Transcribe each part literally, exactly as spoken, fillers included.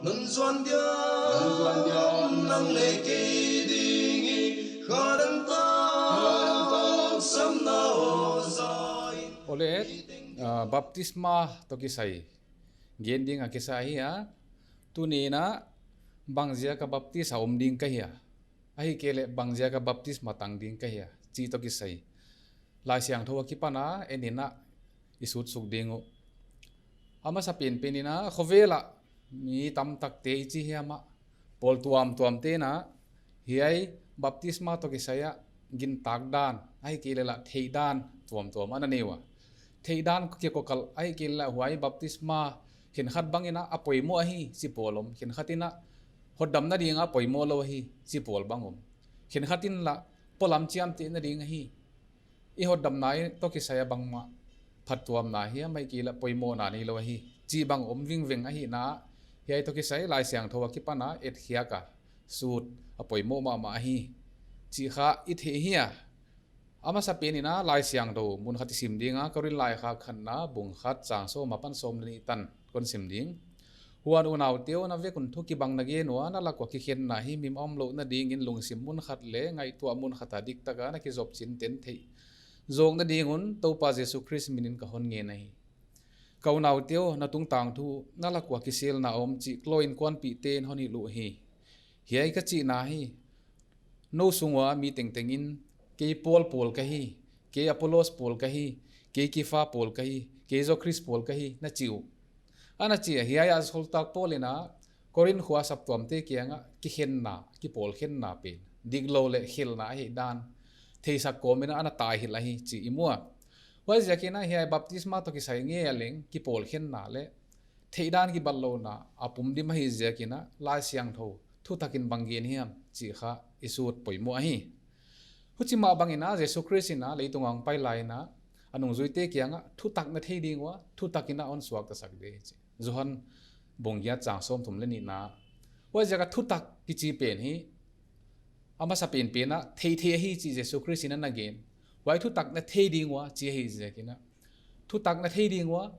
Nang zuan dia, nang zuan dia, nang leh kei ding i, kha dan ta, kha dan ta, samna aw za in. Ole, ah, baptisma toh kisai gen ding a kisa hi a. Tuni'n a, bangziak a baptis a om ding ka hia, ahihkeileh bangziak a baptisma tang ding ka hia, chih toh kisai Laisiangthou akipan a en in a i sut suk ding uh. A masa penpen in a, khovel ah mi tamtakte i chi hiam a, pawl tuamtuamte'n a, hiai baptisma toh kisai a gintak dan, ahihkeileh lah theih dan tuamtuam ana nei ua. Theih dan kikoukal, ahihkeileh lah huai baptisma khenkhat bang in a, a poimoh ahi chi pawl om, khenkhat in a, hotdamna ding a poimoh lou ahi chi pawl bang om. Khenkhat in lah polam chiamtehna ding ahi, i hotdamna toh kisai a bangmah phattuamna hiam, ahihkeileh poimohna neilou ahi chih bang om vingveng ahihna, hiai toh kisai Laisiangthou akipan a etkhiak a sut a poimoh mahmah ahi chih kha i theih hi a. A masa pen in a, Laisiangthou mun khat i sim ding a, Korin laikhak khatna bung khat chang sawm apan sawm leh nih tan kon sim ding. Huan unaute aw, na vek un thu kibang na gen ua, na lak ua kikhenna himhim a omlouhna ding in lungsim mun khat leh ngaihtuah mun khat a diktak a na kizop chinten theih zawkna ding un Toupa Jesu Khrist min in ka hon ngen ahi. Ka unaute aw, na tungtang thu, na lak ua kiselna om chih Chloe innkuanpihte'n hon hilh uhi. Hiai ka chihna hi, nou sung ua mi tengteng in, kei Paul pawl ka hi, kei Apollos pawl ka hi, kei Kefa pawl ka hi, kei zaw Khrist pawl ka hi, na chi uh. Ana chi a, hiai a sawltak Paul in a, Korin khua saptuamte kiang a kikhenna, kipawlkhenna pen diklou leh khelhna ahih dan theisak kawm in a ana taihilh ahi chih i mu a. Huaiziak in a, hiai baptisma toh kisai ngei a leng kipawlkhenna leh theih dan kibatlouhna a pum dim ahih ziak in a, Laisiangthou thutak in bang gen hiam chih kha i sut poimoh ahi. Huchi mah bang in a, Jesu Khrist in a leitung a hong pai lai in a, a nungzuite kiang a, thutak na thei ding ua, thutak in a hon suaktasak ding, chi. Johan bung giat chang sawmthum leh nihna. Huaiziak a thutak kichi pen hi, a masa penpen a, theihtheih ahi chih Jesu Khrist in a na gen. Huai thutak na thei ding ua chih ahih ziak in a, thutak na thei ding ua,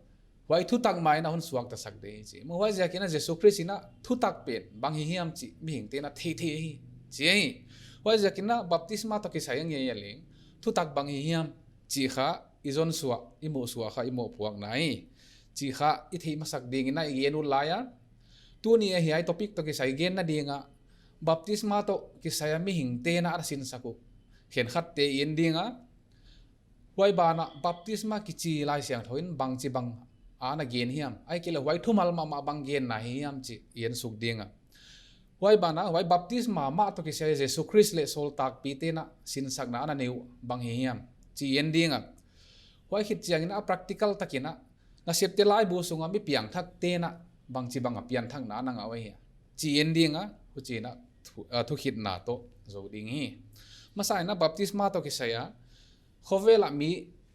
huai thutak mah in a hon suaktasak ding, chi. Huaiziak in a, Jesu Khrist in a thutak pen bang hi hiam chih mihingte'n a theihtheih ahi, chi ahi. Huaiziak in a, baptisma toh kisai a ngei a leng thutak bang hi hiam chih kha i zon suah, i muh suah kha i mohpuakna hi chih kha i theih masak ding in a i gen ut lai a. Tuni a, hiai topic toh kisai genna ding a, baptisma toh kisai a mihingte'n a ana sinsak uh khenkhatte i en ding a. Huai ban ah baptisma kichi Laisiangthou in bangchibang ana gen hiam, ahihkeileh huai thumal mahmah bang genna hi hiam chih i en suk ding a. Huai ban ah, huai baptisma mah toh kisai Jesu Khrist leh sawltakpite'n a sinsakna ana nei uh bang hi hiam chih i en ding a. Huai khit chiang in a, practical tak in a, nasepte laibu sung a mi piangthakte'n a bangchibang a pianthakna ana ngah uh hia chih i en ding a, huchi in a thu, ah, thukhitna toh zou ding hi. Masa in a, baptisma toh kisai a, khovel ah mi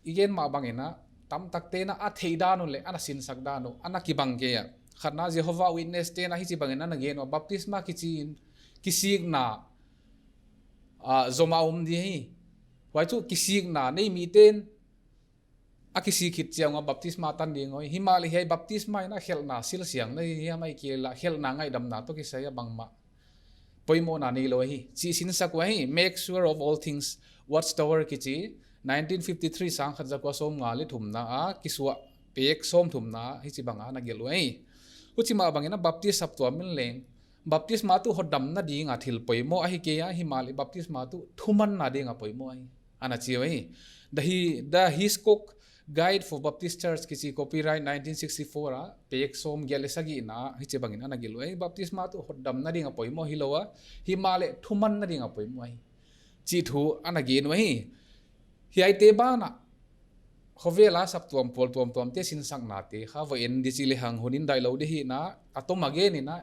i gen mah bang in a, tamtakte'n a a theih dan uh leh ana sinsak dan uh ana kibang kei a. Khatna, Jehovah Witnesste'n a hichibang in ana gen ua, baptisma kichi in kisikna, ah, zom a om di hi. Huai chu kisikna nei mite'n a kisik khit chiang ua baptisma tan ding uh hi. Himahleh hiai baptisma in a khelhna silsiang na hi hiam, ahihkeileh khelhna ngaihdamna toh kisai a bangmah poimohna neilou hi chih sinsak uh ahi. Make Sure of All Things Watchtower kichi, nineteen fifty-three, sangkhat zakua sawmnga leh thumna a kisuah pek sawmthumna hichibang a ana gelh uh ahi. Huchi mah bang in a, Baptist saptuam in leng baptisma tuh hotdamna ding a thil poimoh ahi kei a, himahleh baptisma tuh thumanna ding a poimoh ahi, ana chi uh ahi. The, hi, The Hiscox Guide for Baptist Church kichi, copyright nineteen sixty-four a, pek sawmgiat leh sagihna, hichibang in ana gelh uh ahi. Baptisma tuh hotdamna ding a poimoh hilou a, himahleh thumanna ding a poimoh ahi chih thu ana gen uh ahi. Hiaite ban ah, khovel a saptuam pawl tuamtuamte sinsaknate kha va en di chih lehang hun in daihlou di hi in a, a tom a gen in a,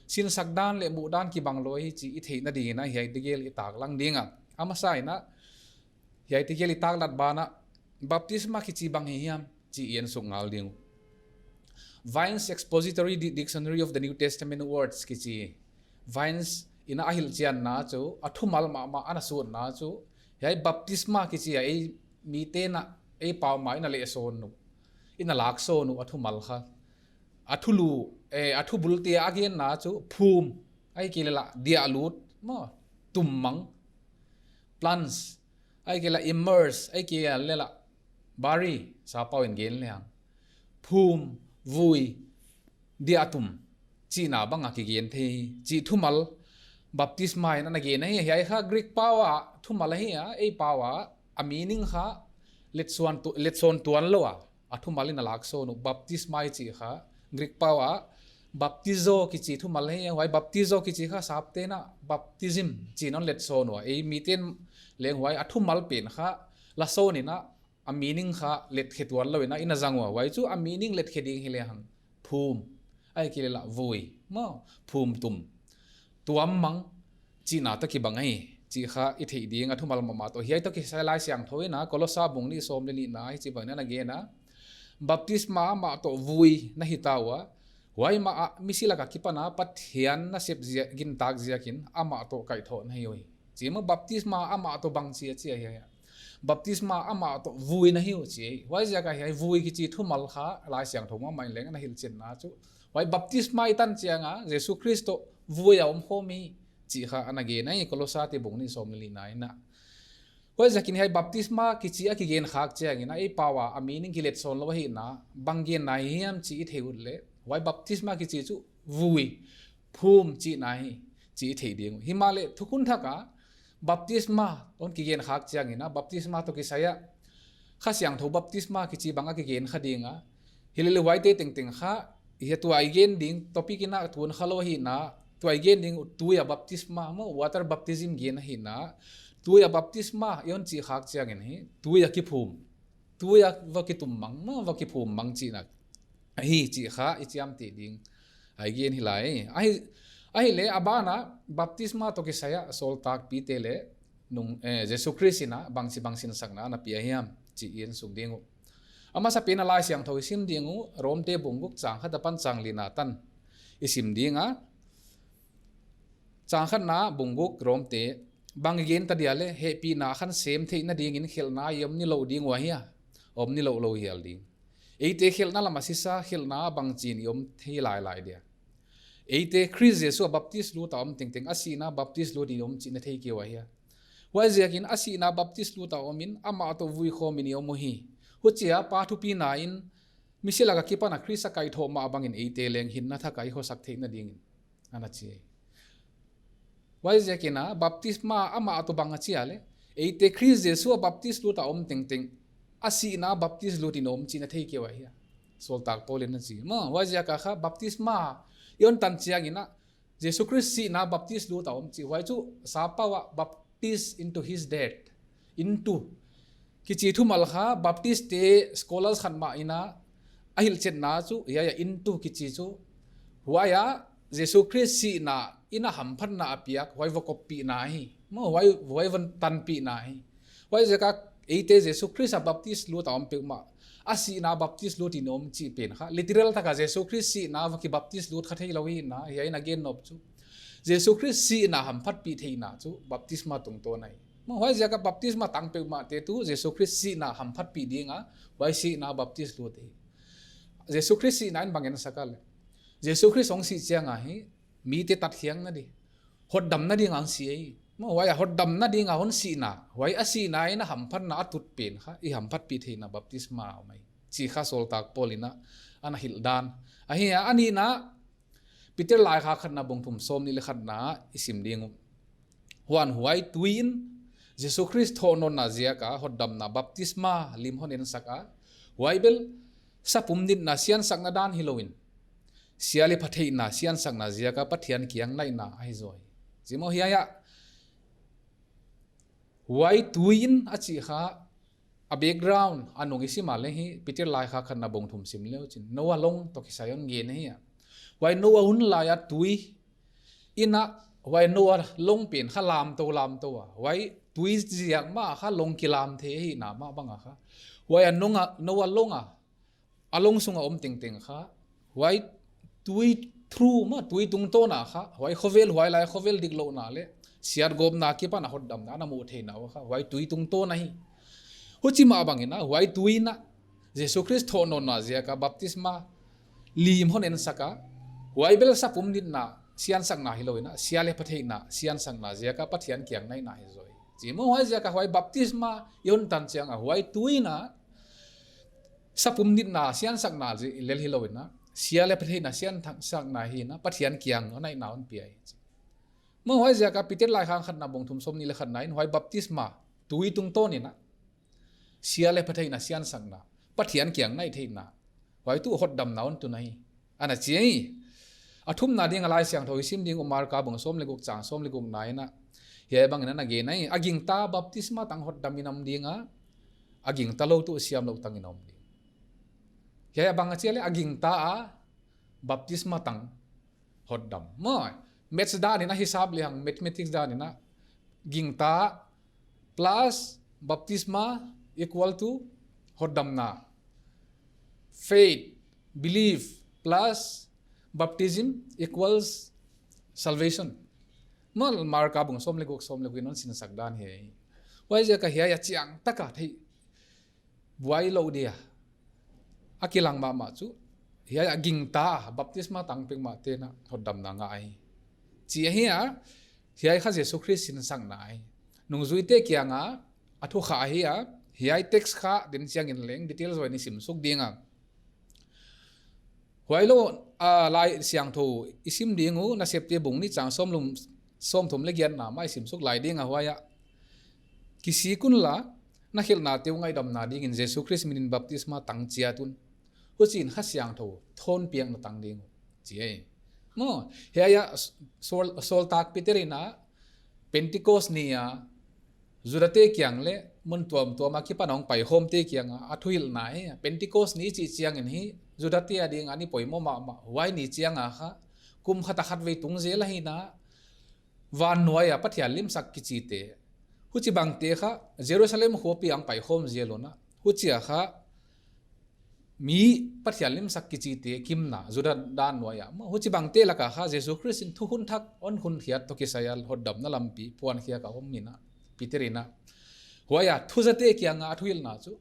sinsak dan leh muh dan kibanglou hi chih i theihna ding in a, hiaite gel i taklang ding a. A masa in a, hiaite gel i taklat ban ah, baptisma kichi bang hi hiam chih i en suk ngal ding uh. Vine's Expository Di-, Dictionary of the New Testament Words kichi, Vine's in a a hilhchianna chu, a thumal mahmah ana sutna chu, hiai baptisma kichi a ei mite'n a, ei pau mah in a lehsawn uh, in a laksawn uh a thumal kha, a thulu eh, a thubul te a genna chu phum, ahihkeileh lah diahlut, maw, tummang, plunge, ahihkeileh lah immerse, ahihkeileh lah bury, sappau in gen lehang. Phum, vui, diahtum, chihna bang a kigen thei, chih thumal, baptisma in ana gen ahi. Hiai kha Greek pau a thumal ahi a, ei pau a, a meaning kha letsawn tu-, letsawn tuanlou a, a thumal in a laksawn uh, baptisma i chih kha, Greek pau a, baptizo kichi thumal ahi a, huai baptizo kichi kha sapte'n a, baptism chi'n hon letsawn ua, ei mite'n leng huai a thumal pen kha, lasawn in a, a meaning kha letkhe tuanlou in a, i na zang ua, huai chu a meaning letkhe ding hi lehang. Phum, ahihkeileh lah vui, maw, phum tum, tuammang, chihna toh kibang ahi, chih kha i theih ding a thumal mahmah toh. Hiai toh kisai Laisiangthou in a, Kolosa bung nih sawm leh nihna, hichibang in ana gen a. Baptisma amah toh vui na hita ua, huai mah a misi lak a kipan a Pathian nasep ziak, gintak ziakin amah toh kaihthoh na hi uhi. Chi maw, baptisma amah toh bangchi a chi ahi a. Baptisma amah toh vui na hi uh chi. Huaiziak a hiai vui kichi thumal kha Laisiangthou mahmah in leng ana hilhchetna chu, huai baptisma i tan chiang a Jesu Khrist toh vui a omkhawm hi, chih kha ana gen ahi, Kolosate bung nih sawm leh nihna in a. Huaiziakin hiai baptisma kichi a kigen khak chiang in a, ei pau a a meaning kiletsawnlou ahihna, bang genna hiam chih i theih ut leh, huai baptisma kichi chu vui, phum chihna hi, chih i theih ding uh. Himahleh thukhun thak a baptisma hon kigen khak chiang in a, baptisma toh kisai a Kha Siangthou baptisma kichi bang a kigen kha ding a. Hilele huaite tengteng kha, hiai tua i gen ding topic in a tun khalou ahihna, tua i gen ding uh tui a baptisma maw, water baptism gen ahihna. Tui a baptisma i hon chih khak chiang in hi, tui a kiphum, tui a va kitummang maw, va kiphummang chihna ahi chih kha i chiamteh ding ahi gen hi lai. Ahi, ahihleh a ban a baptisma toh kisai a sawltakpite leh nung, eh, Jesu Khrist in a bangchi bang sinsakna ana pia hiam chih i en suk ding uh. A masapen a Laisiangthou i sim ding uh, Romte bung guk chang khat apan chang lina tan i sim ding a. Chang khatna bung guk Romte, bang i gen ta dia leh, hehpihna khan sem theihna dingin khelhna i om nilouh ding ua hia? Om nilouh lou hial ding. Eite khelhna lam a sisa, khelhna bangchin i om thei lailai dia? Eite Khrist Jesu a baptis lut a om tengteng, a sihna baptis lut in i om chih na thei kei ua hia? Huaiziakin a sihna baptis lut a om in, amah toh vui khawm in i om uhi. Huchia Pa thupina in, misi lak a kipan a Khrist a kaihthoh mah bangin eite leng hinna thak a i khosak theihna dingin, ana chi. Huaiziakin a baptisma amah toh bang a chi a leh, eite Khrist Jesu a baptis lut a om tengteng, a sihna baptis lut in om chih na thei kei ua hia? Sawltak Paul in ana chi. Maw, huaiziak a kha baptisma i hon tan chiang in a, Jesu Khrist sihna baptis lut a om chih, huai chu sappau a baptis into his death. Into kichi thumal kha Baptist te scholars khat mah in a a hilhchetna chu, hiai a into kichi chu, huai a Jesu Khrist sihna in a hamphatna a piak, huai va koppihna hi. Maw, huai, huai va tanpihna hi. Huaiziak a eite Jesu Khrist a baptis lut a om peuhmah, a sihna baptis lut in om chih pen kha literal tak a Jesu Khrist sihna va kibaptis lut kha theilou hi in a, hiai in a gen nop chu. Jesu Khrist sihna hamphatpih theihna chu baptisma tungtawn ahi. Maw, huaiziak a baptisma tang peuhmahte tuh Jesu Khrist sihna hamphatpih ding a, huai sihna baptis lut hi. Jesu Khrist sihna in bang ensak a leh, Jesu Khrist hong sih chiang a hi, mite tatkhiakna di, hotdamna ding a hon si ahi. Maw, huai a hotdamna ding a hon sihna, huai a sihna in a hamphatna a tut pen kha i hamphatpih theihna baptisma om ahi, chih kha sawltak Paul in a ana hilh dan ahi a. A nihna, Peter laikhak khatna bung thum sawmnih leh khatna i sim ding uh. Huan huai tui in Jesu Khrist thohnawnna ziak a hotdamna baptisma lim hon ensak a, huai bel sapum nitna siansakna dan hilou in, sia leh pha theihna siansakna ziak a Pathian kiang naihna ahi zaw hi. Chi maw, hiai a huai tui in a chih kha, a background a nung i sim a leh hi, Peter laikhak khatna bung thum sim leu chin, Noah long toh kisai hon gen ahi a. Huai Noah hun lai a tui in a, huai Noah long pen kha lamtou lamtou a, huai tui ziak mah kha long kilam thei ahihna mah bang a kha, huai a nung a, Noah long a, a long sung a om tengteng kha, huai tui through maw, tui tungtawn a kha, huai khovel, huai lai khovel diklouhna leh siatgawpna akipan a hotdamna ana muh theihna uh kha huai tui tungtawn ahi. Huchi mah bang in a, huai tui in a Jesu Khrist thohnawnna ziak a baptisma lim hon ensak a, Huai bel sapum nitna siansakna hilou in a, sia leh pha theihna siansakna ziak a Pathian kiang naihna hi zaw hi. Chi maw, huaiziak a huai baptisma i hon tan chiang a huai tu in a sapum nitna siansakna zi lel hilou in a, sia leh pha theihna siansakna hi in a, Pathian kiang naihna hon pia hi. Chi maw, huaiziak a Peter laikhak khatna bung thum sawmnih leh khatna in huai baptisma tui tungtawn in a sia leh pha theihna siansakna, Pathian kiang naih theihna, huai tu hotdamna hon tun ahi, ana chi hi. A thumna ding a Laisiangthou i sim ding uh Marka bung sawm leh guk chang sawm leh gukna in a, hiai bang in ana gen hi. A gingta baptisma tang hotdam in om ding a, a gingta lou tu siam lou tang in om ding. Hiai a bang a chi a leh a gingta a baptisma tang hotdam. Maw, maths dan in a hisap lehang, mathematics dan in a, gingta plus baptisma equal to hotdamna. Faith, belief plus baptism equals salvation. Maw, Marka bung sawm leh guk sawm leh guk in hon sinsak dan hi. Huaiziak a hiai a chiang tak a theih buai lou dia a kilang mahmah chu hiai a gingta baptisma tang pek mah te'n a hotdamna ngah hi. Chi ahi a, hiai kha Jesu Khrist sinsakna hi. Nungzuite kiang a a thu kha ahi a, hiai text kha din chiang in leng detail zaw in i sim suk ding a. Huailou a Laisiangthou i sim ding uh Nasepte bung nih chang sawm lum, sawmthum leh giatna mah i sim suk lai ding a, huai a, kisik unla, na khelhnate uh ngaihdamna ding in Jesu Khrist min in baptisma tang chiat un. Huchiin Kha Siangthou thon piakna tang ding uh, chi hi. Maw, hiai a Saul, Sawltak Peter in a Pentecost ni a Judate kiang leh mun tuamtuam a kipan a hong paikhawmte kiang a a thuhilhna hi. Pentecost ni chih chiang in hi Judate a ding a ni poimoh mahmah. Huai ni chiang a kha kum khat a khatvei tung zel ahi in a, van nuai a Pathian limsak kichite, huchibangte kha Jerusalem khuapi a hong paikhawm zel un a, huchi a kha mi Pathian limsak kichite kimna Juda dan nuai a, maw, huchibangte lak a kha Jesu Khrist in thukhun thak hon khun khiat toh kisai a hotdamna lampi puankhiak a om in a, Peter in a, huai a thuzate kiang a a thuhilhna chu,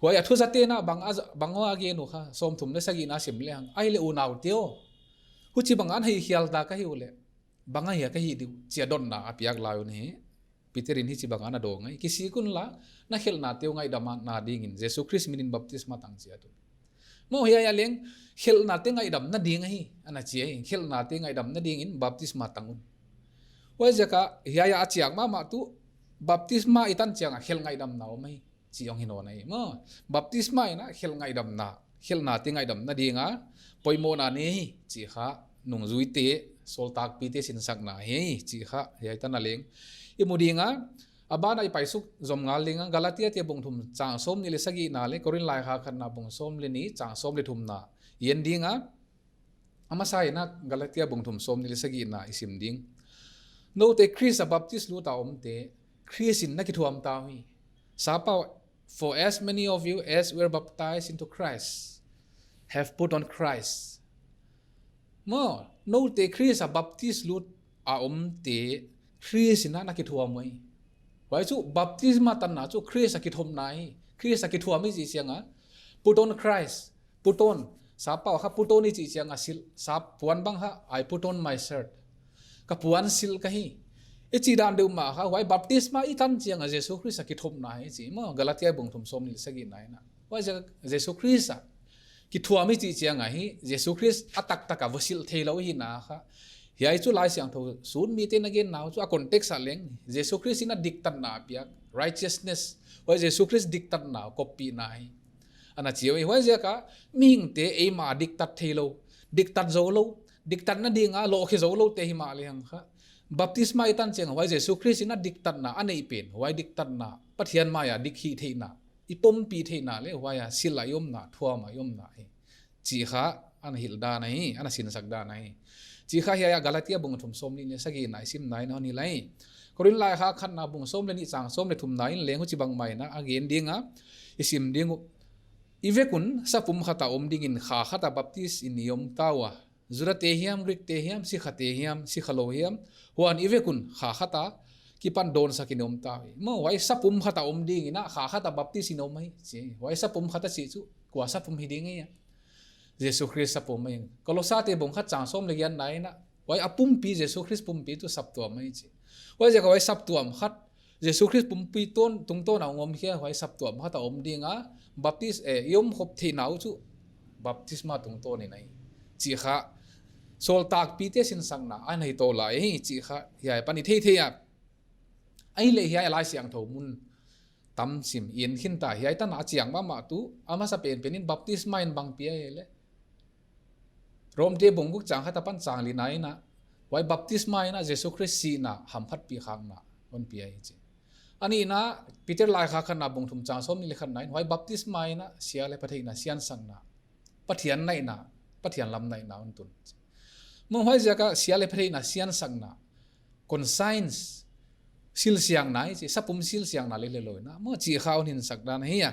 huai a thuzate'n a bang a, bang a gen uh kha, sawmthum leh sagihna sim lehang, ahihleh unaute aw, huchibang a na hihkhial ta ka hih uleh, bang ahia ka hih ding uh, chi a dotna a piak lai un hi. Peter in hichibang a ana dawng hi. Kisik unla, na khelhnate uh ngaihdamna ding in Jesu Khrist min in baptisma tang chiat un. Maw, hiai a leng khelhnate ngaihdamna ding ahi, ana chi hi. Khelhnate ngaihdamna ding in baptisma tang un. Huaiziak a hiai a chiang mahmah tu, baptisma i tan chiang a khelh ngaihdamna om hi, chi hong hi nawn hi. Maw, baptisma in a khelh ngaihdamna, khelhnate ngaihdamna ding a poimohna nei hi, chi kha nungzuite, sawltakpite sinsakna hi, chi kha hiai tan a leng i mu ding a. A ban a i pai suk zom ngal ding a, Galatiate bung thum chang sawmnih leh sagihna leh Korin laikhak khatna bung sawm leh nih chang sawm leh thumna i en ding a. A masa in a Galatia bung thum sawmnih leh sagihna i sim ding. Noute Khrist a baptis lut a omte, Khrist in na kithuam ta uhi. Sap a, for as many of you as were baptized into Christ have put on Christ. Maw, noute Khrist a baptis lut a omte, Khrist in a na kithuam uhi. Huai chu baptisma tanna chu Khrist a kithopna hi. Khrist a kithuam i chih chiang a, put on Christ. Put on. Sap a kha put on i chih chiang a silh. Sap puan bang kha, I put on my shirt. Ka puan silh ka hi. I chih dan deuh mah kha, huai baptisma i tan chiang a Jesu Khrist a kithopna hi chi maw, Galatia bung thum sawmnih leh sagihna in a. Huai Je-, Jesu Khrist a kithuam i chih chiang a hi, Jesu Khrist a taktak a va silh theilou hihna kha. Hiai chu Laisiangthou sun mite'n a genna uh chu a context a leng, Jesu Khrist in a diktatna a piak, righteousness. Huai Jesu Khrist diktatna koppihna hi. Ana chi uh hi. Huaiziak a mihingte eimah a diktat theilou, diktat zoulou, diktatna ding a lohkhe zouloute himahlehang kha, baptisma i tan chiang a huai Jesu Khrist in a diktatna a neih pen, huai diktatna Pathian mai a dik hih theihna, i pompih theihna leh huai a silh a i omna, thuam a i omna hi, chi kha ana hilh dan ahi, ana sinsak dan ahi. Chi kha hiai a Galatia bung thum sawmnih leh sagihna i simna in hon hilh hi. Korin laikhak khatna bung sawm leh nih chang sawm leh thumna in leng huchibang mah in a gen ding a, i sim ding uh. I vek un sapum khat a om ding in kha khat a baptis in i om ta ua. Judate hiam, Greekte hiam, sikhate hiam, sikhalou hiam, huan i vek un kha khat a kipan dawnsak in i om ta uhi. Maw, huai sapum khat a om ding in a kha khat a baptis in om hi chi. Huai sapum khat a chih chu kua sapum hi ding hia? Jesu Khrist sapum ahi. Kolosate bung khat chang sawm leh giatna in a, huai a pumpi, Jesu Khrist pumpi tuh saptuam ahi chi. Huaiziak a huai saptuam khat, Jesu Khrist pumpi tun, tungtawn a hong om khia, huai saptuam khat a om ding a, baptis, eh, i om khop theihna uh chu baptisma tungtawn in ahi. Chi kha, sawltakpite sinsakna, a nei to lai hi, chi kha, hiai pan i theithei a. Ahihleh hiai Laisiangthou mun tam sim i en khin ta, hiai tan a chiang mahmah tuh, a masa penpen in baptisma in bang pia ahia leh, Romte bung guk chang khat apan chang lina in a, huai baptisma in a Jesu Khrist sihna hamphatpih khakna hon pia hi chi. A nihna, Peter laikhak khatna bung thum chang sawmnih leh khatna in, huai baptisma in a sia leh pha theihna siansakna, Pathian naihna, Pathian lam naihna hon tun. Maw huaiziak a sia leh pha theihna siansakna, conscience, silsiangna ahi chi, sapum silsiangna leh lelawina. Maw chi kha hon hinsak dan ahi a.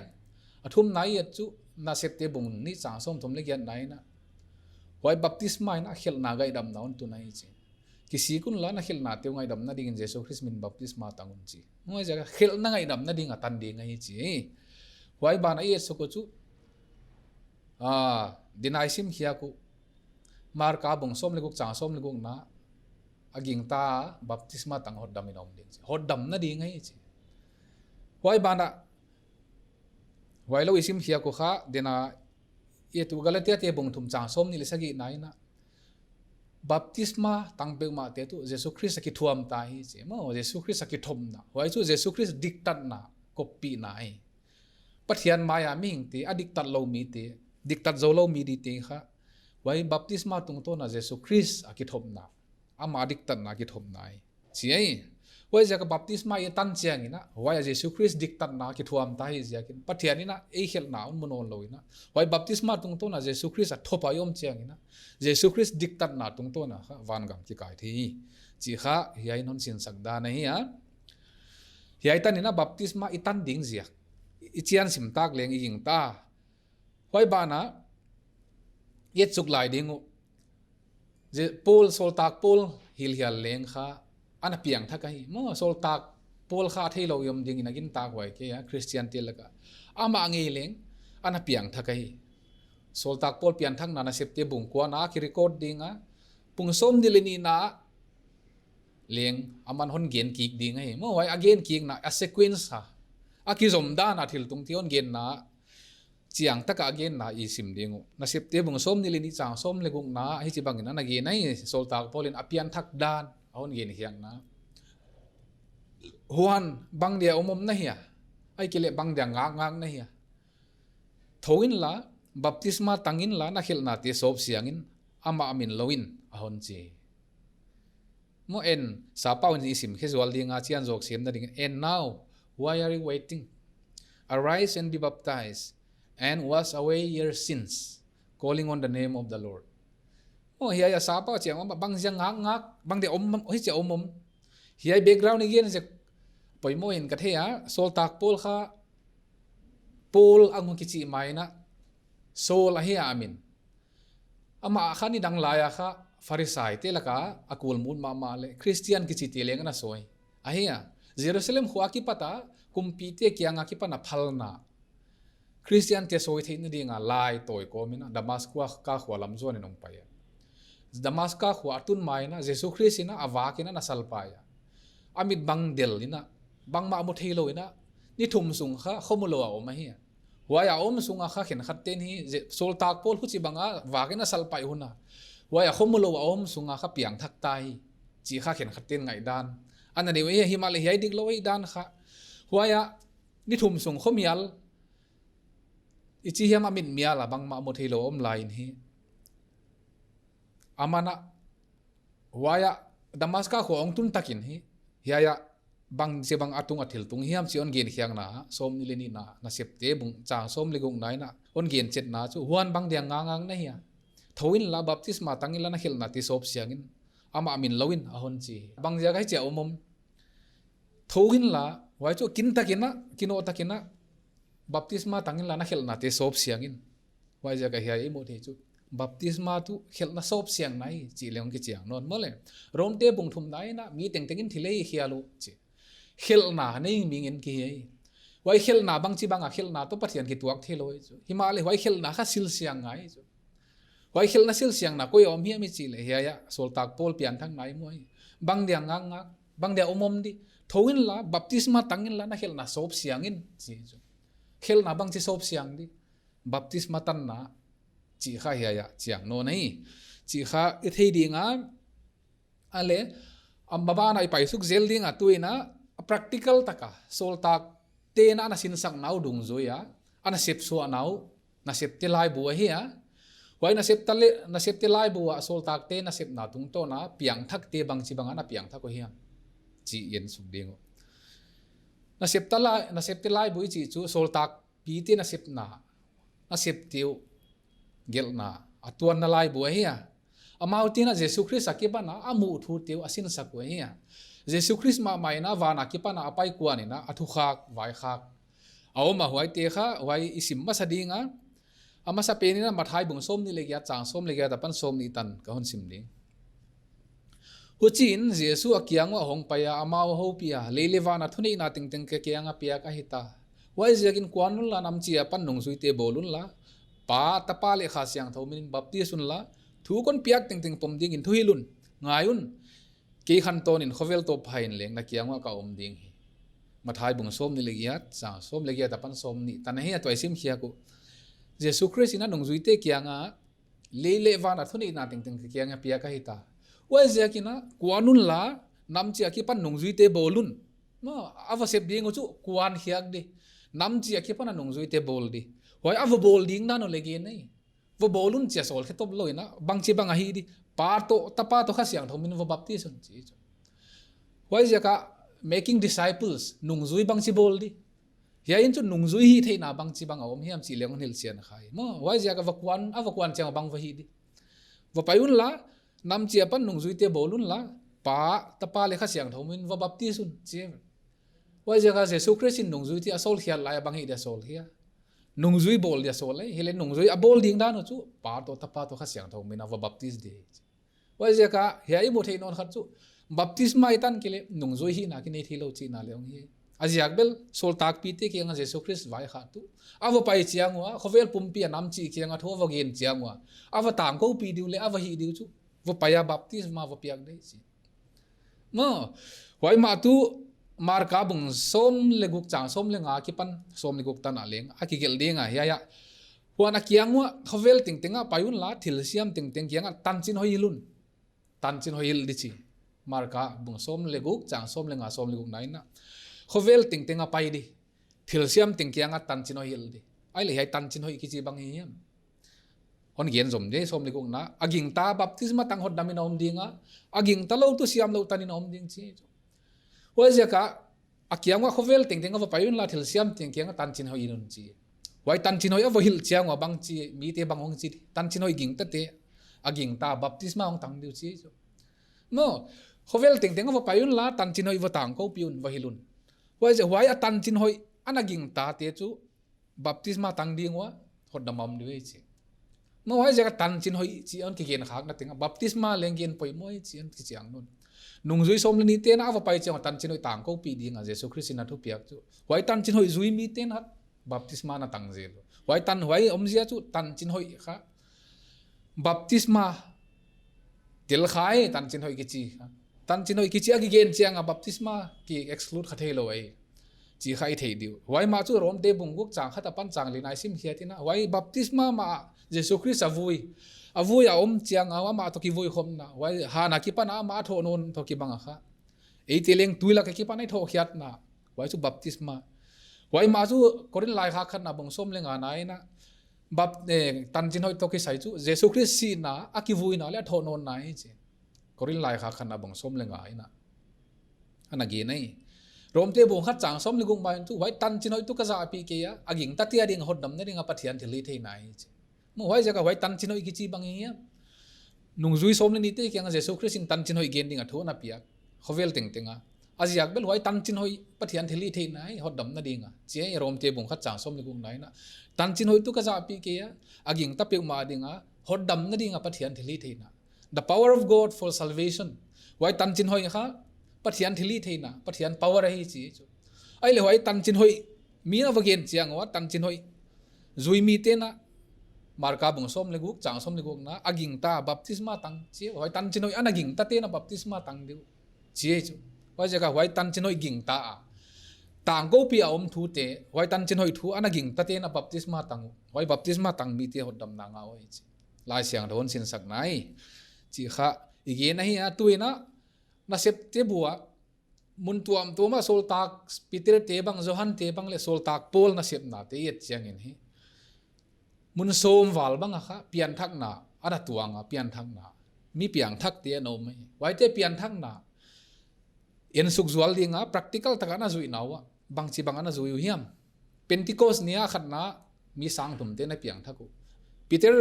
A thumna i et chu, Nasepte bung nih chang sawmthum leh giatna in a, huai baptisma in a khelhna ngaihdamna hon tun ahi chi. Kisik unla, na khelhnate uh ngaihdamna dingin Jesu Khrist min baptisma tang un chi. Huaiziak a khelhna ngaihdamna ding a tan ding ahi chi. Huai ban a i et suk uh chu, ah, dinai sim khiak uh, Marka bung sawm leh guk chang sawm leh gukna, a gingta baptisma tang hotdam in om ding chi. Hotdamna ding ahi chi. Huai ban a, huai lou i sim khiak uh kha, dena, i et uh Galatiate bung thum chang sawmnih leh sagihna in a, baptisma tang peuhmahte tuh Jesu Khrist a kithuam ta hi chi. Maw, Jesu Khrist a kithopna. Huai chu Jesu Khrist diktatna, koppihna ahi. Pathian mai a mihingte, a diktat lou mite, diktat zou lou mi dingte kha, huai baptisma tungtawn a Jesu Khrist a kithopna, ama diktatna a kithopna ahi. Chi ahi. Huaiziak a baptisma i tan chiang in a, huai a Jesu Khrist diktatna kithuam ta hi ziakin, Pathian in a ei khelhna hon mu nawn lou in a, huai baptisma tungtawn a Jesu Khrist a thop a i om chiang in a, Jesu Khrist diktatna tungtawn a kha vangam kikai thei hi. Chi kha hiai in hon sinsak dan ahi a. Hiai tan in a baptisma i tan ding ziak i chian sim tak leng i gingta. Huai ban a, i et suk lai ding uh, Je-, Paul, sawltak Paul hilhial leng kha, ana piangthak ahi. Maw, sawltak Paul kha theilou i om dingin a gintak huai kei a, Khristiante lak a. Amah ngei leng, ana piangthak ahi. Sawltak Paul pianthakna Nasepte bung kuana a kirecord ding a, bung sawmnih leh nihna leng aman hon gen kik ding ahi. Maw, huai a gen kikna, a sequence a, a kizom dan a thiltungte hon genna, chiang taka a genna i sim ding uh. Nasepte bung sawmnih leh nih chang sawm leh gukna, hichibang in ana gen ahi, sawltak Paul in a pianthak dan a hon gen khiakna. Huan, bang dia om om na hia, ahihkeileh bang dia ngakngak na hia. Thou inla, baptisma tang inla, na khelhnate sawp siang in, amah min lou in, a hon chi. Maw en, Sappau in i sim khe zual ding a, chian zawk semna ding. And now, why are you waiting? Arise and be baptized, and wash away your sins, calling on the name of the Lord. Maw hiai a Sappau chiang a bang ziak ngakngak, bang dia om, hichia om om. Hiai background i gen ziak poimoh in ka thei a, sawltak Paul kha, Paul a hong kichi mai in a, Saul ahi a min. Amah kha nidang lai a kha Pharisaite lak a a kulmut mahmah leh Khristian kichite leng ana sawi. Ahi a, Jerusalem khua akipat a, kumpite kiang a kipan a phalna, Khristiante sawi theihna ding a lai tawi kawm in a, Damaska khua lam zuan in hong pai a. Damaska khua a tun mai in a, Jesu Khrist in a, a vak in a ana salpai a. A mit bang del in a, bangmah mu theilou in a, ni thum sung kha khomulou a om ahi a. Huai a om sung a kha khenkhat ten hi, Je-, sawltak Paul huchibang a vak in a salpai hun a, huai a khomulou a om sung a kha piangthak ta hi, chi kha khenkhat ten ngaihdan ana nei uh ahi. Himahleh hiai diklou ahihdan kha, huai a ni thum sung khomial, i chi hiam, a mit mial a bangmah mu theilou om lai in hi, aman a, huai a Damaska khua hong tun tak in hi, hiai a bangchibang a tung a thiltung hiam chih hon gen khiakna, sawmnih leh nihna, Nasepte bung chang sawm leh gukna in a hon gen chetna chu, huan bang dia ngakngak na hia. Thou inla, baptisma tang inla, na khelhnate sawp siang in, amah min lou in, a hon chi. Bang ziak a hichia om om. Thou inla, huai chu kintak in a, kinoh tak in a, baptisma tang inla, na khelhnate sawp siang in. Huaiziak a hiai i muh theih chu, baptisma tuh khelhna sawp siangna hi, chih leng hong kichiang nawn maw leh. Romte bung thumna in a, mi tengteng in thil ei khial uh, chi. Khelhna nei ming in kihi hi. Huai khelhna bangchibang a khelhna toh Pathian kituak theilou hi chu. Himahleh huai khelhna kha silsiang ngai chu. Huai khelhna silsiangna koi a om hiam i chih leh hiai ah sawltak Paul pianthakna i mu hi. Bang dia ngakngak, bang dia om om di. Thou inla, baptisma tang inla, na khelhna sawp siang in, chi chu. Khelhna bangchi sawp siang di. Baptisma tanna, chih kha hiai ah chiang nawn hi. Chih kha i thei ding a, a leh, a maban a i pai suk zel ding a, tu in a, a practical taka, sawltakte'n a na sinsakna uh dungzui a, a na sepsuahna uh, nasepte laibu ahi a. Huai nasepte leh, nasepte laibu ah sawltakte nasepna tungtawn a, piangthakte bangchibang a na piangthak uh hiam, chih en suk ding uh. Nasepte lai, nasepte laibu i chih chu sawltakpite nasepna, nasepte uh gelhna, a tuanna laibu ahi a. Amau te'n a Jesu Khrist akipan a, a muh thute uh a sinsak uh ahi a. Jesu Khrist mahmah in a van akipan a, a pai kuan in a, a thukhak, vaikhak. A om a huaite kha, huai i sim masa ding a. A masapen in a Matthai bung sawmnih leh giat chang sawm leh giat apan sawmnih tan ka hon sim ding. Huchiin Jesu a kiang uah hongpai a, amau a houpih a, lei leh van a thuneihna tengteng ka kiang a piak ahi ta. Huaiziakin kuan unla, nam chih apan nungzuite bawl unla, Pa, Tapa leh Kha Siangthou min in baptis unla, thu kon piak tengteng pom dingin thuhilh un, ngai un, kei khantawnin khovel tawp pha in leng na kiang uah ka om ding hi. Matthai bung sawmnih leh giat, chang sawm leh giat apan sawmnih tan ahi a, tua i sim khiak uh. Jesu Khrist in a nungzuite kiang a, lei leh van a thuneihna tengteng ka kiang a piak ahi ta. Huaiziakin a, kuan unla, nam chih akipan nungzuite bawl un. Maw, a va sep ding uh chu kuan khiak di. Nam chih akipan a nungzuite bawl di. Huai a va bawl ding dan uh leng gen ei. Va bawl un chi a sawl khe top lou in a, bangchibang a hih di. Pa toh, Tapa toh, Kha Siangthou min va baptis un chi chu. Huaiziak a making disciples, nungzui bangchi bawl di. Hiai in chu nungzui hihtheihna bangchibang a om hiam chih leng hon hilhchian kha hi. Maw, huaiziak a va kuan, a va kuan chiang bang va hih di. Va pai unla, nam chih apan nungzuite bawl unla, Pa, Tapa leh Kha Siangthou min va baptis un chi. Huaiziak a Jesu Khrist in nungzuite a sawlkhiat lai a bang hih dia sawl hia. Nungzui bawl dia sawl ei, hileh nungzui a bawl ding dan uh chu, Pa toh, Tapa toh, Kha Siangthou min a va baptis di. Huaiziak a, hiai i mu theih nawn khat chu, baptisma i tan kei leh, nungzui hihna kinei theilou chihna leng hi. A ziak bel, sawltakpite kiang a Jesu Khrist vaikhak tu. A va pai chiang ua, khovel pumpi a nam chih kiang a thu a va gen chiang ua. A va tangkoupih di uh leh, a va hih di uh chu. Va pai a baptisma va piak di chi. Maw, huai mah tu Marka bung sawm leh guk chang sawm leh nga akipan sawm leh guk tan a leng a kigelh ding a hiai ah. Huan a kiang uah khovel tengteng ah pai unla thilsiam tengteng kiang ah tanchinhoih hilh un. Tanchinhoih hilh di chi. Marka bung sawm leh guk chang sawm leh nga sawm leh guk na in a. Khovel tengteng ah pai di. Thilsiam teng kiang ah tanchinhoih hilh di. Ahihleh hiai tanchinhoih kichi bang hi hiam. Hon gen zom di sawm leh guk na. A gingta baptisma tang hotdam in a om ding a. A gingta lou tu siamlouh tan in a om ding chi. Huaiziak a, a kiang uah khovel tengteng ah va pai unla thilsiam teng kiang ah tanchinhoih hilh un chi. Huai tanchinhoih a va hilh chiang ua bangchi, mite bang hong chi di. Tanchinhoih gingtate, a gingta baptisma hong tang di uh chi. Maw, khovel tengteng ah va pai unla tanchinhoih va tangkoupih un, va hilh un. Huaiziak, huai a tanchinhoih a na gingtate chu baptisma tang ding ua, hotdam a om di uh ei chi. Maw, huaiziak a tanchinhoih chih hon kigen khakna teng ah, baptisma leng gen poimoh ei chih hon kichiang nawn. Nungzui sawm leh nihte na a va pai chiang a tanchinhoih tangkoupih ding a Jesu Khrist in a thupiak chu. Huai tanchinhoih zui mite na baptisma na tang zel. Huai tan huai omzia chu tanchinhoih kha. Baptisma tel kha ei tanchinhoih kichi kha. Tanchinhoih kichi a kigen chiang a baptisma ki exclude kha theilou ei. Chi kha i thei di uh. Huai mah chu Romte bung guk chang khat apan chang li na i sim khiat in a. Huai baptisma mah Jesu Khrist a vui. A vui a om chiang a, amah toh kivui khopna. Huai han akipan a amah a thoh nawn toh kibang a kha. Eite leng tui lak akipan a i thohkhiatna. Huai chu baptisma. Huai mah chu Korin laikhak khatna bung sawm leh nga na in a. Bap-, eh, tanchinhoih toh kisai chu Jesu Khrist sihna, a kivuina leh a thoh nawnna hi chi. Korin laikhak khatna bung sawm leh nga in a. Ana gen ei. Romte bung khat chang sawm leh guk mah in chu, huai tanchinhoih tu ka zahpih kei a, a gingtate a ding hotdamna ding a Pathian thilhihtheihna hi chi. Maw, huaiziak a huai tanchinhoih kichi bang hi hiam. Nungzui sawm leh nihte kiang a Jesu Khrist in tanchinhoih gen ding a thu ana piak. Khovel tengteng a. A ziak bel huai tanchinhoih Pathian thilhihtheihna hi hotdamna ding a. Chi ei Romte bung khat chang sawm leh guk na in a. Tanchinhoih tu ka zahpih kei a, a gingta peuhmah ding a, hotdamna ding a Pathian thilhihtheihna. The power of God for salvation. Huai tanchinhoih kha, Pathian thilhihtheihna, Pathian power ahi chi chu. Ahihleh huai tanchinhoih, mi na va gen chiang ua, tanchinhoih zui mite na Marka bung sawm leh guk, chang sawm leh gukna, a gingta, baptisma tang chi, huai tanchinhoih ana gingtate'n a baptisma tang di uh, chi chu. Huaiziak a huai tanchinhoih gingta a, tangkoupih a om thute, huai tanchinhoih thu ana gingtate'n a baptisma tang uh, huai baptisma tang mite hotdamna ngah uh ahi chi. Laisiangthou in sinsak nai chi kha i gen ahi a. Tuin a, Nasepte bu ah mun tuamtuam ah sawltak Peter te bang, Johan te bang leh sawltak Paul nasepnate i et chiangin hi, mun sawm val bang ah kha pianthakna ana tuang a, pianthakna, mi piangthakte ana om hi. Huaite pianthakna ensuk zual ding a practical tak a ana zuihna uah bangchibang ana zui uh hiam? Pentecost ni a khatna mi sang thumte ana piangthak uh. Peter,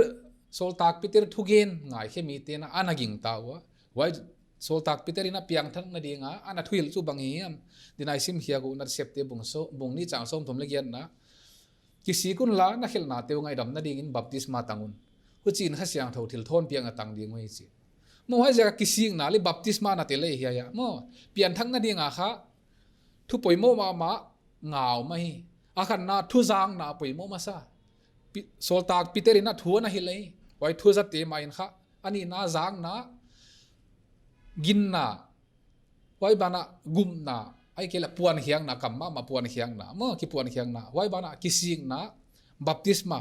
sawltak Peter thugen ngaikhe mite'n ana gingta ua, huai sawltak Peter in a piangthakna ding a ana thuhilh chu bang hi hiam? Tuin i sim khiak uh Nasepte bung sawm, bung nih chang sawmthum leh giatna, kisik unla, na khelhnate uh ngaihdamna dingin baptisma tang un. Huchiin Kha Siangthou thilthawnpiakna tang ding uh hi chi. Maw, huaiziak a kisikna leh baptisma ana tel ahi hiai a. Maw, pianthakna ding a kha thu poimoh mahmah nga om ahi. A khatna, thu zakna poimoh masa. Pi-, sawltak Peter in a thu ana hilh ahi. Huai thu zate mah in kha, a nihna zakna, ginna, huai banah gumna, ahihkeileh puankhiakna, kam mahmah puankhiakna, maw, kipuankhiakna, huai banah kisikna, baptisma.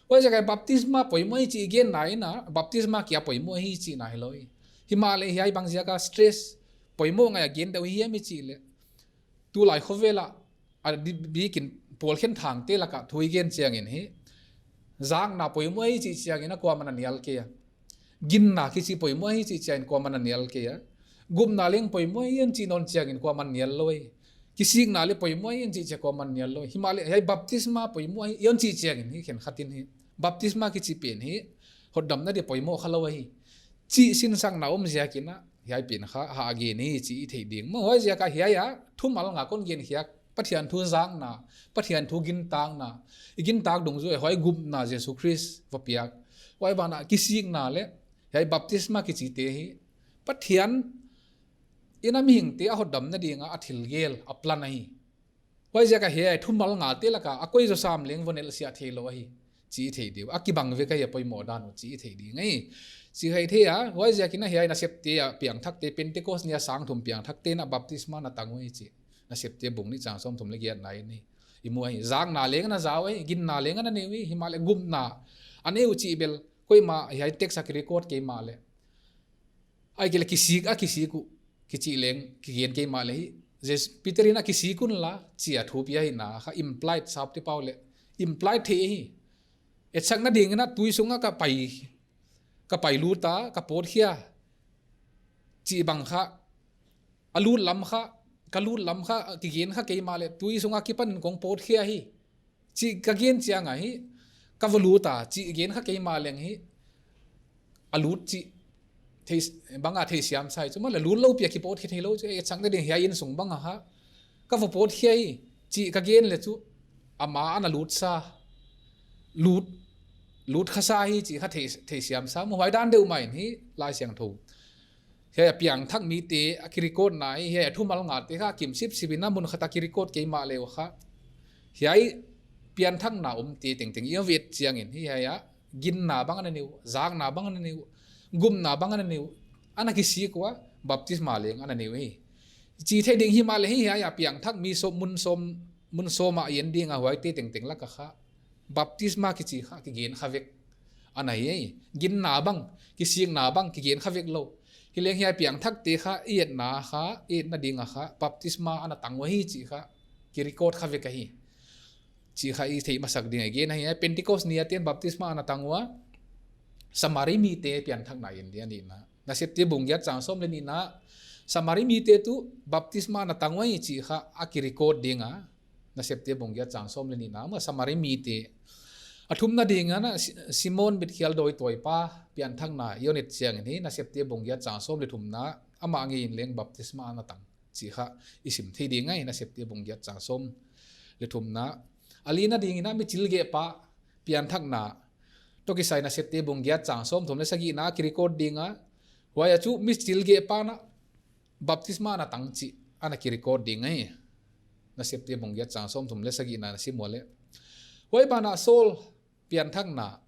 Huaiziak a baptisma poimoh hi chih i genna in a, baptisma kia poimoh hi chihna hilou hi. Himahleh hiai bangziak a stress, poimoh ngai a gen deuh hiam i chih leh, tulai khovel ah a di-, bikin Paul khen thangte lak ah thu i gen chiangin hi, zakna poimoh hi chih chiangin a kuaman a nial kei a. Ginna kichi poimoh hi chih chiangin kuaman a nial kei a. Gumna leng poimoh hi hon chih nawn chiangin kuaman nial lou hi. Kisikna leh poimoh hi hon chih chiang kuaman nial lou hi. Himahleh hiai baptisma poimoh hi hon chih chiangin hi khenkhat in hi baptisma kichi pen hi hotdamna di poimoh khalou ahi chih sinsakna om ziakin a, hiai pen kha hah gen hi chih i theih ding. Maw, huaiziak a hiai a thumal nga kon gen khiak, Pathian thu zakna, Pathian thu gintakna, i gintak dungzui a huai gumna Jesu Khrist va piak, huai banah kisikna leh hiai baptisma kichite hi Pathian in a mihingte a hotdamna ding a a thilgel, a plan ahi. Huaiziak a hiai thumal ngate lak a a koi zaw sam leng va nelhsiah theilou ahi chih i thei di uh. A kibang vek ahi a poimoh dan uh chih i thei ding ahi. Chih i thei a, huaiziakin a hiai Nasepte a piangthakte, Pentecost ni a sang thum piangthakte'n a baptisma ana tang uh hi chih Nasepte bung nih chang sawmthum leh giatna in hi i mu ahi. Zakna leng ana za uh ahi, ginna leng ana nei uh ahi, himahleh gumna a nei uh chih bel koimah hiai text a kirecord kei mahleh, ahihkeileh kisik a kisik uh kichi leng kigen kei mahleh hi, Jes-, Peter in a kisik unla chi a thu pia hi na kha implied, sapte pau leh implied theih hi. Etsakna dingin a tui sung a ka pai, ka pai lut a, ka pawt khia chih bang kha, a lut lam kha, ka lut lam kha kigen kha kei mahleh tui sung a kipan in kong pawt khia hi chih ka gen chiang a hi, ka va lut a chih gen kha kei mahleng hi, a lut chih thei, bang a theisiam sa hi chu, mahleh lut lou pi a kipawt khia theilou chu, etsakna ding hiai insung bang a kha ka va pawt khia hi chih ka gen leh chu, amah ana lut sa, lut, lut kha sa hi chih kha thei, theisiam sa. Maw, huai dan deuh mah in hi Laisiangthou hiai a piangthak mite a kirecord na hi, hiai a thumal ngate kha kim sipsip in a mun khat a kirecord kei mahleh uh kha, hiai pianthakna omte tengteng i et chiangin hi, hiai a ginna bang ana nei uh, zakna bang ana nei uh, gumna bang ana nei uh, ana kisik ua, baptisma leng ana nei uh hi chih theih ding. Himahleh hi, hiai a piangthak mi sawm, mun sawm, mun sawm a en ding a huaite tengteng lak a kha baptisma kichi kha kigen kha vek ana hi. Ginna bang, kisikna bang kigen kha vek lou. Hileng hiai piangthakte kha i etna kha, i etna ding a kha baptisma ana tang uh hi chih kha kirecord kha vek ahi chih kha i theih masak ding a i gen ahi. Pentecost ni a te'n baptisma ana tang ua, Samari mite pianthakna en ding a nihna. Nasepte bung giat chang sawm leh nihna, Samari mite tuh baptisma ana tang uh hi chih kha a kirecord ding a. Nasepte bung giat chang sawm leh nihna, maw, Samari mite. A thumna ding a na, Si-, Simon Bitkhial dawituaipa pianthakna i hon et chiangin hi, Nasepte bung giat chang sawm leh thumna, amah ngei in leng baptisma ana tang chih kha i sim thei ding ahi, Nasepte bung giat chang sawm leh thumna. A lina dingin a michilgehpa pianthakna toh kisai Nasepte bung giat chang sawmthum leh sagihna kirecord ding a. Huai a chu michilgehpa'n a baptisma ana tang chih ana kirecord ding ahi. Nasepte bung giat chang sawmthum leh sagihna na sim uleh. Huai banah Saul pianthakna,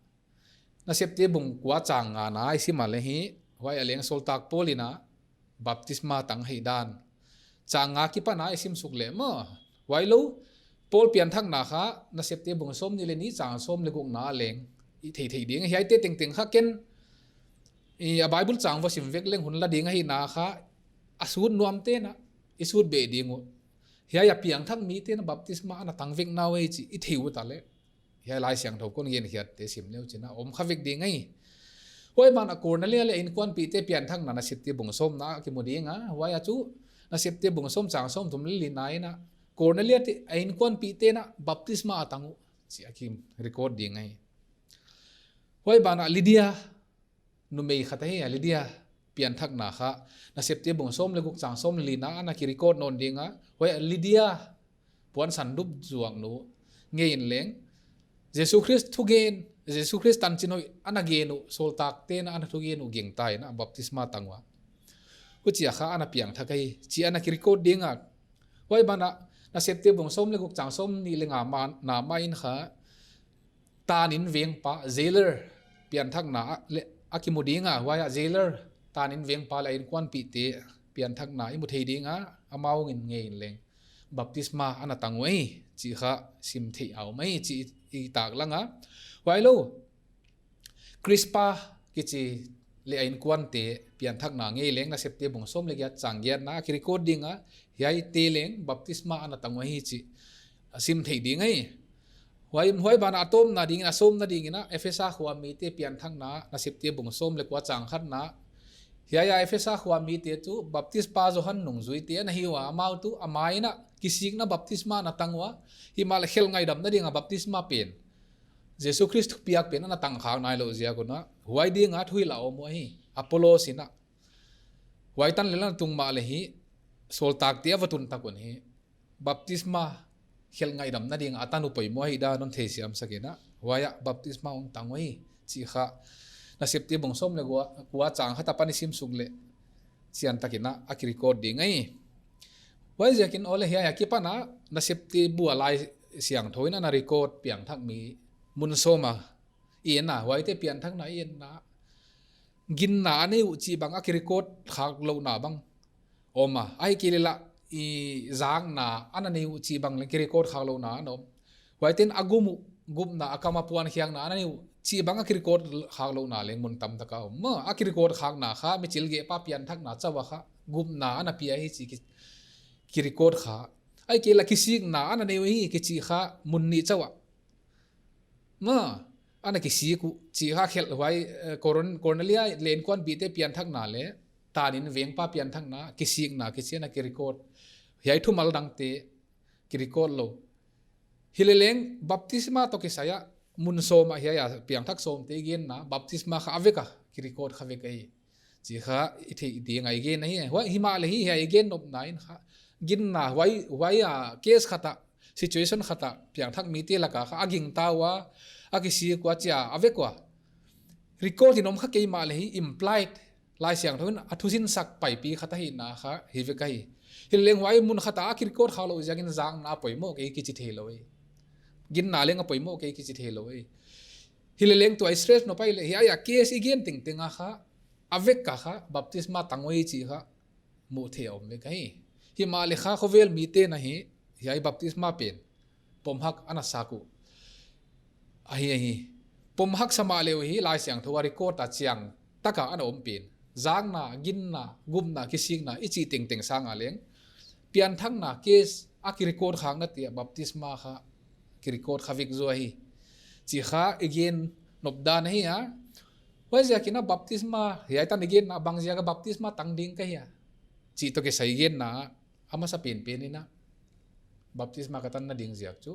Nasepte bung kua chang ngana i sim a leh hi, huai a leng sawltak Paul in a baptisma tang hi dan. Chang nga akipan a i sim suk leh maw, huailou Paul pianthakna kha Nasepte bung sawmnih leh nih chang sawm leh gukna a leng i theithei ding. Hiaite tengteng kha ken i a Bible chang va sim vek leng hun la ding ahihna kha a sut nuamte'n a i sut beh ding uh. Hiai a piangthak mite'n a baptisma ana tang vek uh ahi chih i thei uh ta leh, hiai Laisiangthou kon gen hiaite sim leh uh chin a om kha vek ding ahi. Huai ban ah Kornelia leh a inkuanpihte pianthakna Nasepte bung sawmna ah kimu ding a, huai ah chu Nasepte bung sawm chang sawmthum leh lina in a Kornelia te a inkuanpihte in a baptisma a tang uh chih a ki record ding ahi. Huai ban ah Lydia, numei khat ahi a, Lydia pianthakna kha Nasepte bung sawm leh guk chang sawm leh lina ah ana ki record nawn ding a, huai ah Lydia puansan dup zuak nu ngei in leng Jesu Khrist thugen, Jesu Khrist tanchin hoih ana gen uh, sawltakte'n a ana thugen uh gingta in a baptisma tang ua, huchia kha ana piangthak ahi chih ana ki record ding a. Huai ban ah Nasepte bung sawm leh guk chang sawmnih leh nga ma, na ma in kha tanin vengpa, jailer pianthakna ah leh a kimu ding a, huai ah jailer, tanin vengpa leh a inkuanpihte pianthakna i mu thei ding a, amau in ngei in leng baptisma ana tang uh ahi chih kha sim theih a om ahi chih i taklang a. Huailou Krispa kichi leh a inkuante pianthakna ngei leng Nasepte bung sawm leh giat chang giatna ah ki record ding a, hiaite leng baptisma ana tang uh ahi chih a sim theih ding ahi. Huai, huai ban ah a tawpna ding in a, sawmna ding in a Ephesa khua mite pianthakna Nasepte bung sawm leh kua chang khatna, hiai ah Ephesa khua mite chu baptispa Johan nungzuite ana hi ua, amau tuh a ma in a kisikna baptisma ana tang ua, himahleh khelh ngaihdamna ding a baptisma pen, Jesu Khrist thupiak pen ana tang khak nailouh ziak un a, huai ding a thuhilh a om uh ahi. Apollos in a huai tan lel ana tung mahleh hi, sawltakte a va tun tak un hi baptisma khelh ngaihdamna ding a a tan uh poimoh hi dan hon theisiam sak in a, huai ah baptisma hong tang uh ahi chih kha Nasepte bung sawm leh kua, kua chang khat apan i sim suk leh chiantak in a a ki record ding ahi. Huaiziakin aw leh hiai akipan a Nasepte bung a Laisiangthou in ana record piangthak mi mun sawm a i en a, huaite pianthakna i en a, ginna a nei uh chih bang a ki record khak louhna bang om a, ahihkeileh lah i zakna ana nei uh chih bang leng ki record khak louhna ana om. Huaite'n a gum uh, gupna, a kam a puankhiakna ana nei uh chih bang a ki record khak louhna leng mun tamtak a om. Maw, a ki record khakna kha michilgehpa pianthakna chauh a kha gupna ana pia hi chih ki, ki record kha. Ahihkeileh kisikna ana nei uh hi kichi kha mun nih chauh a, maw, ana kisik uh chih kha khelh, huai, eh, Koron-, Kornelia leh a inkuanpihte pianthakna leh tanin vengpa pianthakna, kisikna kichi ana ki record. Hiai thumal dangte ki record lou. Hileleng baptisma toh kisai a mun sawm a hiai a piangthak sawmte genna baptisma kha a vek a ki record kha vek ahi chih kha i theih ding a i gen ahi. Huai, himahleh hi, hiai i gen nopna in kha ginna, huai, huai a case khat a, situation khat a piangthak mite lak a kha a gingta ua, a kisik ua, chia a vek ua, record in om kha kei mahleh hi, implied, Laisiangthou in a thusinsak paipi khat ahihna kha hi vek ahi. Hileleng huai mun khat a a ki record khak louh ziakin zakna a poimoh kei kichi theilou ahi. Ginna leng a poimoh kei kichi theilou ahi. Hileleng tua i stress nop ahihleh hiai a case i gen tengteng a kha a vek a kha baptisma tang uh ahi chih kha muh theih a om vek ahi. Himahleh kha khovel mite'n a hi, hiai baptisma pen pomhak ana sak uh ahi, ahi. Pomhak sa mahleh uh hi Laisiangthou a record a chiantak a ana om pen, zakna, ginna, gupna, kisikna i chih tengteng sang a leng pianthakna case a ki record khaknate ah baptisma kha ki record kha vek zaw ahi chih kha i gen nop dan ahi a. Huaiziakin a baptisma, hiai tan i genna, bangziak a baptisma tang ding ka hia chih toh kisai i genna, a masapenpen in a baptisma ka tanna ding ziak chu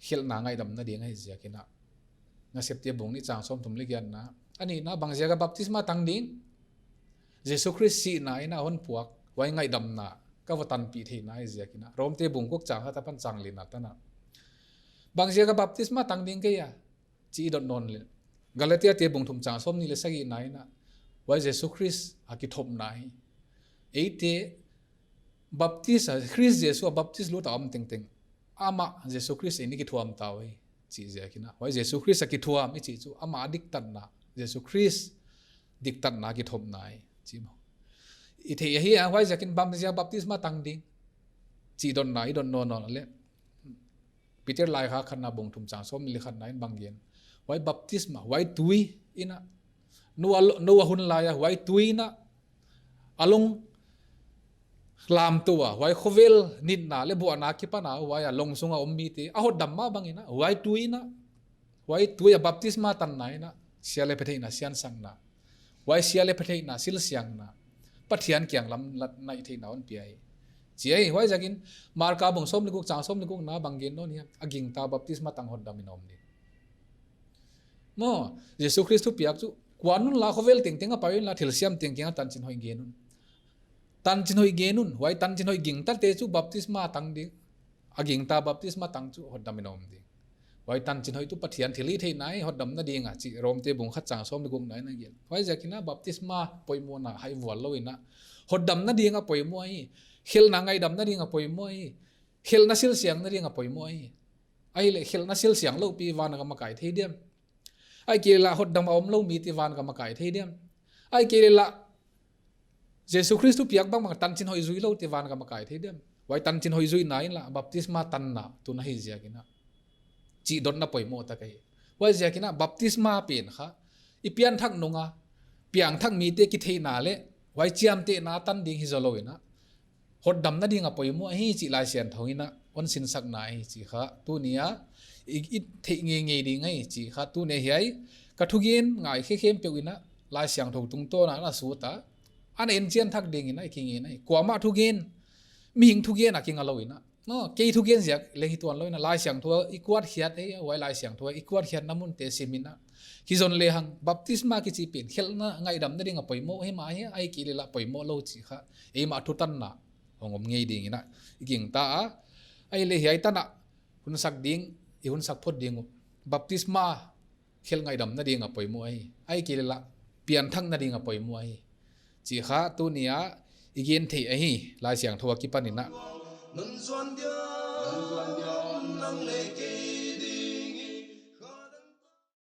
khelhna ngaihdamna ding ahih ziakin a, Nasepte bung nih chang sawmthum leh giatna. A nihna, bangziak a baptisma tang ding? Jesu Khrist sihna in a hon puak, huai ngaihdamna ka va tanpih theihna ahih ziakin a. Romte bung guk chang khat apan chang lina tan a, bangziak a baptisma tang ding ka hia chih i dot nawn leh, Galatiate bung thum chang sawmnih leh sagihna in a, huai Jesu Khrist a kithopna hi. Eite baptis a, Khrist Jesu a baptis lut a om tengteng, amah Jesu Khrist in i kithuam ta uh ahi chih ziak in a. Huai Jesu Khrist a kithuam i chih chu amah diktatna, Jesu Khrist diktatna kithopna ahi, chi maw. I theih ahi a, huaiziakin bangziak baptisma tang ding chih dotna i dot nawn nawn leh, Peter laikhak khatna bung thum chang sawmnih leh khatna in bang gen. Huai baptisma, huai tui in a, Noa, Noa hun lai a, huai tui in a, a long lamtou a, huai khovel nitna leh buaina akipan a, huai a long sunga om mite a hotdam mah bang in a, huai tui in a, huai tui a baptisma tanna in a, sia leh pha theihna siansakna, huai sia leh pha theihna silsiangna, Pathian kiang lamlatna i theihna hon pia hi, chi ahi. Huaiziakin Marka bung sawmleguk chang sawmlegukna bang gen nawn hiam, a gingta baptisma tang hotdam in om ding. Maw, Jesu Khrist thupiak chu, kuan un la khovel tengteng a pai un la, thilsiam tengteng a tanchinhoih gen un. Tanchinhoih gen un, huai tanchinhoih gingtate chu baptisma tang ding. A gingta baptisma tang chu hotdam in om ding. Huai tanchinhoih tuh Pathian thilhihtheihna ahi, hotdamna ding a, chi Romte bung khat chang sawmlegukna in a gen. Huaiziakin a baptisma poimohna haivual lou in a, hotdamna ding a poimoh ahi, khelhna ngaihdamna ding a poimoh ahi, khelhna silsiangna ding a poimoh ahi. Ahihleh khelhna silsiang lou pi van gam a kai thei diam? Ahihkeileh hotdam a om lou mite van gam a kai thei diam? Ahihkeileh Jesu Khrist thupiak bangbang tanchinhoih zui loute van gam a kai thei diam? Huai tanchinhoih zuihna in la baptisma tanna tun ahi ziakin a, chih dotna poimoh tak ahi. Huaiziakin a baptisma pen kha i pianthak nung a piangthak mite kitheihna leh huai chiamtehna tan ding hi zoulou in a, hotdamna ding a poimoh ahi chih Laisiangthou in a hon sinsakna ahi chih kha tuni a i, i theih ngeingei ding ahi chih kha tuni a hiai ka thugen ngaikhe khempeuh in a Laisiangthou tungtawn a na sut a, ana enchian thak ding in a i kingen ahi. Kuamah thugen, mihing thugen a kinga lou in a, maw, kei thugen ziak leng hi tuan lou in a, Laisiangthou i kuatkhiat ahi a, huai Laisiangthou i kuatkhiatna munte sim in a, kizon lehang baptisma kichi pen khelhna ngaihdamna ding a poimoh himah hi, ahihkeileh poimoh lou chih kha eimah thutanna hong om ngei ding in a i gingta a. Ahihleh hiai tan a hunsak ding, i hunsak phot ding uh, baptisma khelh ngaihdamna ding a poimoh ahi, ahihkeileh pianthakna ding a poimoh ahi chih kha tuni a i gen theih ahi, Laisiangthou akipan in a.